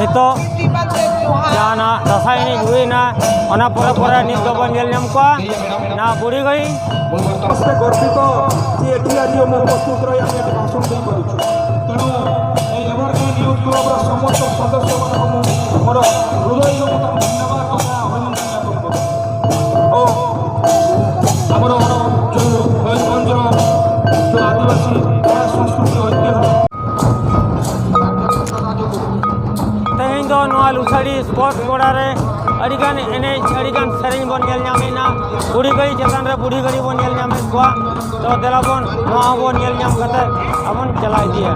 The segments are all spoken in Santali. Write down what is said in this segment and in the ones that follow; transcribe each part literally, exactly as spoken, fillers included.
ᱱᱤᱛᱚᱜ ᱡᱟᱦᱟᱱᱟᱜ ᱫᱟᱸᱥᱟᱭ ᱮᱱᱮᱡ ᱦᱩᱭᱱᱟ, ᱚᱱᱟ ᱯᱚᱨᱮ ᱯᱚᱨᱮ ᱱᱤᱛ ᱫᱚᱵᱚᱱ ᱧᱮᱞ ᱧᱟᱢ ᱠᱚᱣᱟ ᱱᱚᱣᱟ ᱵᱩᱲᱦᱤ ᱜᱟᱹᱭ᱾ ସମସ୍ତେ ଗର୍ବିତ ଯେ ଏଠି ଆଜି ଆମ ଉପସ୍ଥିତ ରହି ଆମେ ଏଠି ଭାଷଣ ଦେଇପାରୁଛୁ। ତେଣୁ ଏହି ଏଭରଗ୍ରୀନ୍ ୟୁଥ୍ କ୍ଲବର ସମସ୍ତ ସଦସ୍ୟମାନଙ୍କୁ ମୁଁ ମୋର ହୃଦୟରୁ ମୁଁ ତାଙ୍କୁ ଧନ୍ୟବାଦ ତଥା ଅଭିନନ୍ଦନ ଜ୍ଞାପନ କରୁଛି। ଓ ଆମର ଯେଉଁ ମୟୂରଭଞ୍ଜର ଯେଉଁ ଆଦିବାସୀ କଳା ସଂସ୍କୃତି ଐତିହ୍ୟ ᱛᱮᱦᱮᱧ ᱫᱚ ᱱᱚᱣᱟ ᱞᱩᱥᱟᱹᱲᱤ ᱥᱯᱳᱨᱴᱥ ᱜᱚᱰᱟ ᱨᱮ ᱟᱹᱰᱤᱜᱟᱱ ᱮᱱᱮᱡ, ᱟᱹᱰᱤᱜᱟᱱ ᱥᱮᱨᱮᱧ ᱵᱚᱱ ᱧᱮᱞ ᱧᱟᱢᱮᱫᱼᱟ᱾ ᱵᱩᱲᱦᱤ ᱜᱟᱹᱭ ᱪᱮᱛᱟᱱ ᱨᱮ ᱵᱩᱲᱦᱤ ᱜᱟᱹᱭ ᱵᱚᱱ ᱧᱮᱞ ᱧᱟᱢᱮᱫ ᱠᱚᱣᱟ᱾ ᱛᱚ ᱫᱮᱞᱟ ᱵᱚᱱ ᱱᱚᱣᱟ ᱦᱚᱸᱵᱚᱱ ᱧᱮᱞ ᱧᱟᱢ ᱠᱟᱛᱮ ᱟᱵᱚᱱ ᱪᱟᱞᱟᱣ ᱤᱫᱤᱭᱟ᱾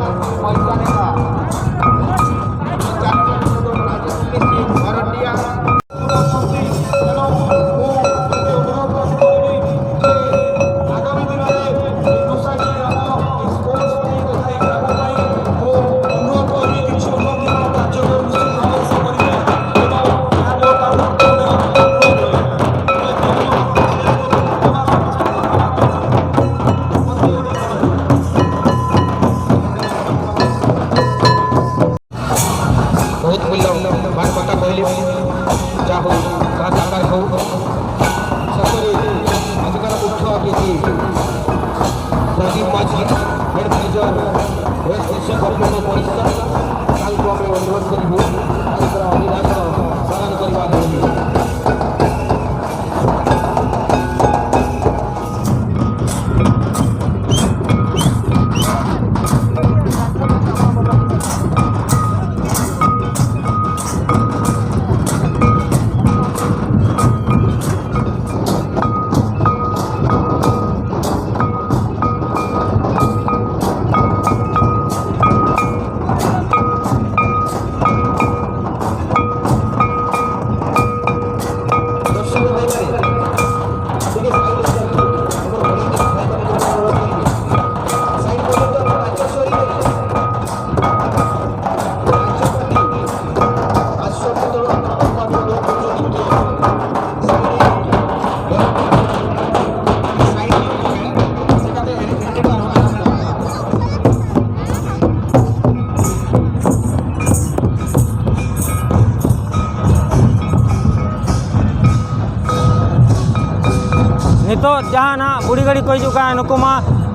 ᱛᱚ ᱡᱟᱦᱟᱸ ᱱᱟᱜ ᱵᱩᱲᱦᱤ ᱜᱟᱹᱰᱤ ᱠᱚ ᱦᱤᱡᱩᱜ ᱠᱟᱱᱟ, ᱱᱩᱠᱩ ᱢᱟ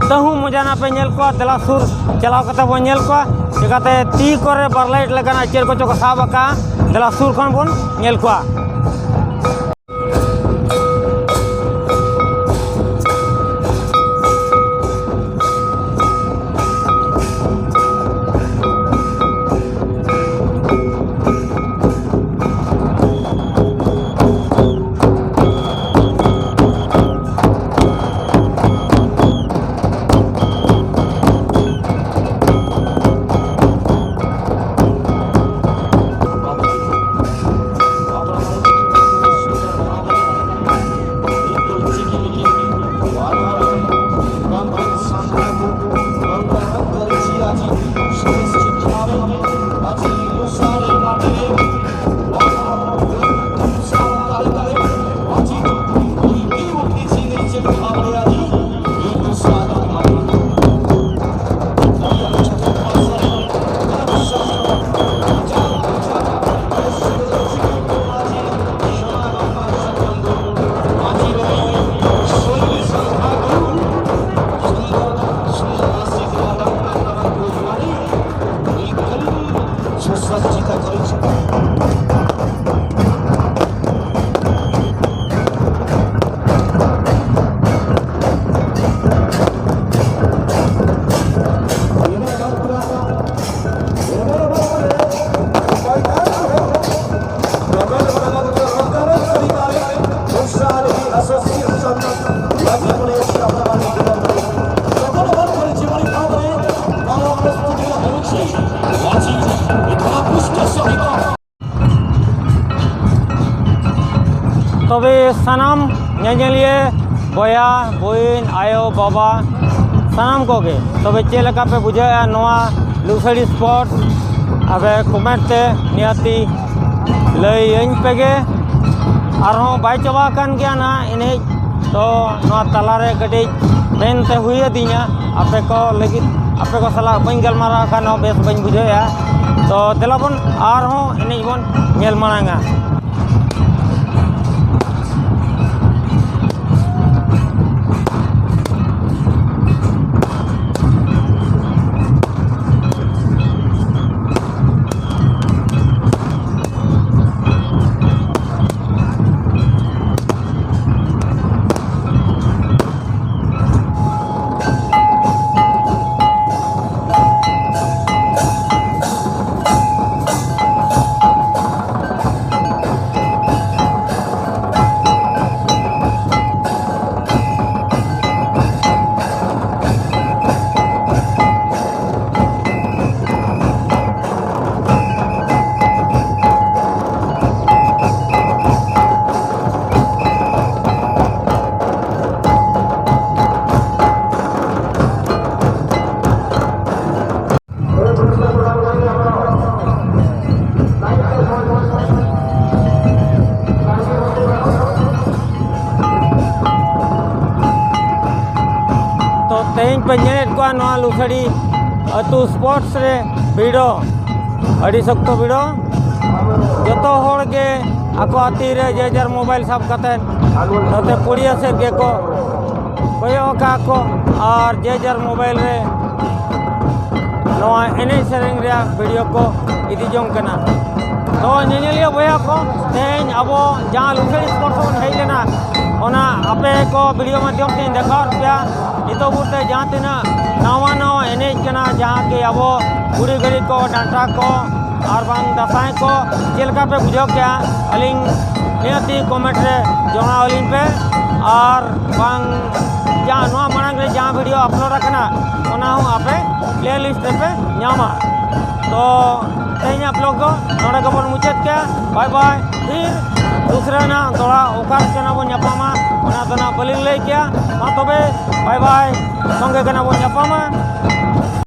ᱛᱟᱹᱦᱩ ᱢᱚᱡᱟ ᱱᱟᱜ ᱯᱮ ᱧᱮᱞ ᱠᱚᱣᱟ᱾ ᱫᱮᱞᱟ ᱥᱩᱨ ᱪᱟᱞᱟᱣ ᱠᱟᱛᱮ ᱵᱚᱱ ᱧᱮᱞ ᱠᱚᱣᱟ, ᱪᱤᱠᱟᱹᱛᱮ ᱛᱤ ᱠᱚᱨᱮ ᱵᱟᱨ ᱞᱟᱭᱤᱴ ᱞᱮᱠᱟᱱᱟᱜ ᱪᱮᱫ ᱠᱚᱪᱚ ᱠᱚ ᱥᱟᱵ ᱟᱠᱟᱜᱼᱟ᱾ ᱫᱮᱞᱟ ᱥᱩᱨ ᱠᱷᱚᱱ ᱵᱚᱱ ᱧᱮᱞ ᱠᱚᱣᱟ᱾ ᱛᱚᱵᱮ ᱥᱟᱱᱟᱢ ᱧᱮᱧᱮᱞᱤᱭᱟᱹ ᱵᱚᱭᱦᱟ, ᱵᱩᱦᱤᱱ, ᱟᱭᱳ, ᱵᱟᱵᱟ, ᱥᱟᱱᱟᱢ ᱠᱚᱜᱮ, ᱛᱚᱵᱮ ᱪᱮᱫ ᱞᱮᱠᱟ ᱯᱮ ᱵᱩᱡᱷᱟᱹᱣᱮᱫᱼᱟ ᱱᱚᱣᱟ ᱞᱩᱥᱟᱹᱲᱤ ᱥᱯᱳᱨᱴᱥ? ᱟᱯᱮ ᱠᱚᱢᱮᱱᱴ ᱛᱮ ᱱᱤᱦᱟᱹᱛᱤ ᱞᱟᱹᱭᱟᱹᱧ ᱯᱮᱜᱮ᱾ ᱟᱨᱦᱚᱸ ᱵᱟᱭ ᱪᱟᱵᱟ ᱟᱠᱟᱱ ᱜᱮᱭᱟ ᱱᱟᱦᱟᱜ ᱮᱱᱮᱡ, ᱛᱚ ᱱᱚᱣᱟ ᱛᱟᱞᱟᱨᱮ ᱠᱟᱹᱴᱤᱡ ᱢᱮᱱᱛᱮ ᱦᱩᱭ ᱟᱹᱫᱤᱧᱟ ᱟᱯᱮ ᱠᱚ ᱞᱟᱹᱜᱤᱫ, ᱟᱯᱮ ᱠᱚ ᱥᱟᱞᱟᱜ ᱵᱟᱹᱧ ᱜᱟᱞᱢᱟᱨᱟᱣ ᱠᱷᱟᱱ ᱦᱚᱸ ᱵᱮᱥ ᱵᱟᱹᱧ ᱵᱩᱡᱷᱟᱹᱣᱮᱫᱼᱟ᱾ ᱛᱚ ᱫᱮᱞᱟ ᱵᱚᱱ ᱟᱨᱦᱚᱸ ᱮᱱᱮᱡ ᱵᱚᱱ ᱧᱮᱞ ᱢᱟᱲᱟᱝᱟ᱾ ᱧᱮᱞᱮᱫ ᱠᱚᱣᱟ ᱱᱚᱣᱟ ᱞᱩᱥᱟᱹᱲᱤ ᱟᱹᱛᱩ ᱥᱯᱳᱨᱴᱥ ᱨᱮ ᱵᱷᱤᱲᱚ, ᱟᱹᱰᱤ ᱥᱚᱠᱛᱚ ᱵᱷᱤᱲᱚ᱾ ᱡᱚᱛᱚ ᱦᱚᱲ ᱜᱮ ᱟᱠᱚᱣᱟᱜ ᱛᱤ ᱨᱮ ᱡᱮ ᱡᱟᱨ ᱢᱳᱵᱟᱭᱤᱞ ᱥᱟᱵ ᱠᱟᱛᱮᱫ ᱱᱚᱛᱮ ᱯᱩᱲᱤᱭᱟᱹ ᱥᱮᱫ ᱜᱮᱠᱚ ᱠᱚᱭᱚᱜ ᱟᱠᱟᱫ ᱠᱚ ᱟᱨ ᱡᱮ ᱡᱟᱨ ᱢᱳᱵᱟᱭᱤᱞ ᱨᱮ ᱱᱚᱣᱟ ᱮᱱᱮᱡ ᱥᱮᱨᱮᱧ ᱨᱮᱭᱟᱜ ᱵᱷᱤᱰᱤᱭᱳ ᱠᱚ ᱤᱫᱤ ᱡᱚᱝ ᱠᱟᱱᱟ᱾ ᱛᱚ ᱧᱮᱧᱮᱞᱤᱭᱟᱹ ᱵᱚᱭᱦᱟ ᱠᱚ, ᱛᱮᱦᱮᱧ ᱟᱵᱚ ᱡᱟᱦᱟᱸ ᱞᱩᱥᱟᱹᱲᱤ ᱥᱯᱳᱨᱴᱥ ᱵᱚᱱ ᱦᱮᱡ ᱞᱮᱱᱟ, ᱚᱱᱟ ᱟᱯᱮ ᱠᱚ ᱵᱷᱤᱰᱤᱭᱳ ᱢᱟᱫᱽᱫᱷᱚᱢ ᱛᱮᱧ ᱫᱮᱠᱷᱟᱣ ᱯᱮᱭᱟ᱾ ᱱᱤᱛᱚᱜ ᱵᱚᱞᱛᱮ ᱡᱟᱦᱟᱸ ᱛᱤᱱᱟᱹᱜ ᱱᱟᱣᱟ ᱱᱟᱣᱟ ᱮᱱᱮᱡ ᱠᱟᱱᱟ, ᱡᱟᱦᱟᱸ ᱠᱤ ᱟᱵᱚ ᱠᱩᱲᱤ ᱜᱷᱟᱹᱲᱤ ᱠᱚ, ᱰᱟᱱᱴᱟ ᱠᱚ ᱟᱨ ᱵᱟᱝ ᱫᱟᱸᱥᱟᱭ ᱠᱚ, ᱪᱮᱫ ᱞᱮᱠᱟ ᱯᱮ ᱵᱩᱡᱷᱟᱹᱣ ᱠᱮᱜᱼᱟ? ᱟᱹᱞᱤᱧ ᱱᱤᱦᱟᱹᱛᱤ ᱠᱚᱢᱮᱱᱴ ᱨᱮ ᱡᱚᱱᱟᱣ ᱟᱹᱞᱤᱧ ᱯᱮ᱾ ᱟᱨ ᱵᱟᱝ ᱡᱟᱦᱟᱸ ᱱᱚᱣᱟ ᱢᱟᱲᱟᱝ ᱨᱮ ᱡᱟᱦᱟᱸ ᱵᱷᱤᱰᱤᱭᱳ ᱟᱯᱞᱳᱰ ᱟᱠᱟᱱᱟ, ᱚᱱᱟ ᱦᱚᱸ ᱟᱯᱮ ᱯᱞᱮᱞᱤᱥᱴ ᱨᱮᱯᱮ ᱧᱟᱢᱟ᱾ ᱛᱚ ᱛᱮᱦᱮᱧᱟᱜ ᱵᱞᱚᱜ ᱫᱚ ᱱᱚᱰᱮ ᱜᱮᱵᱚᱱ ᱢᱩᱪᱟᱹᱫ ᱠᱮᱜᱼᱟ᱾ ᱵᱟᱭ ᱵᱟᱭ᱾ ᱯᱷᱤᱨ ᱫᱩᱥᱨᱟ ᱱᱟᱜ ᱛᱷᱚᱲᱟ ᱚᱠᱟ ᱨᱮᱪᱚ ᱱᱟᱜ ᱵᱚᱱ ᱧᱟᱯᱟᱢᱟ, ᱚᱱᱟ ᱫᱚ ᱱᱟᱜ ᱵᱟᱹᱞᱤᱧ ᱞᱟᱹᱭ ᱠᱮᱜᱼᱟ᱾ ᱢᱟ ᱛᱚᱵᱮ ᱵᱟᱭ ᱵᱟᱭ, ᱥᱚᱸᱜᱮ ᱜᱮ ᱱᱟᱜ ᱵᱚᱱ ᱧᱟᱯᱟᱢᱟ᱾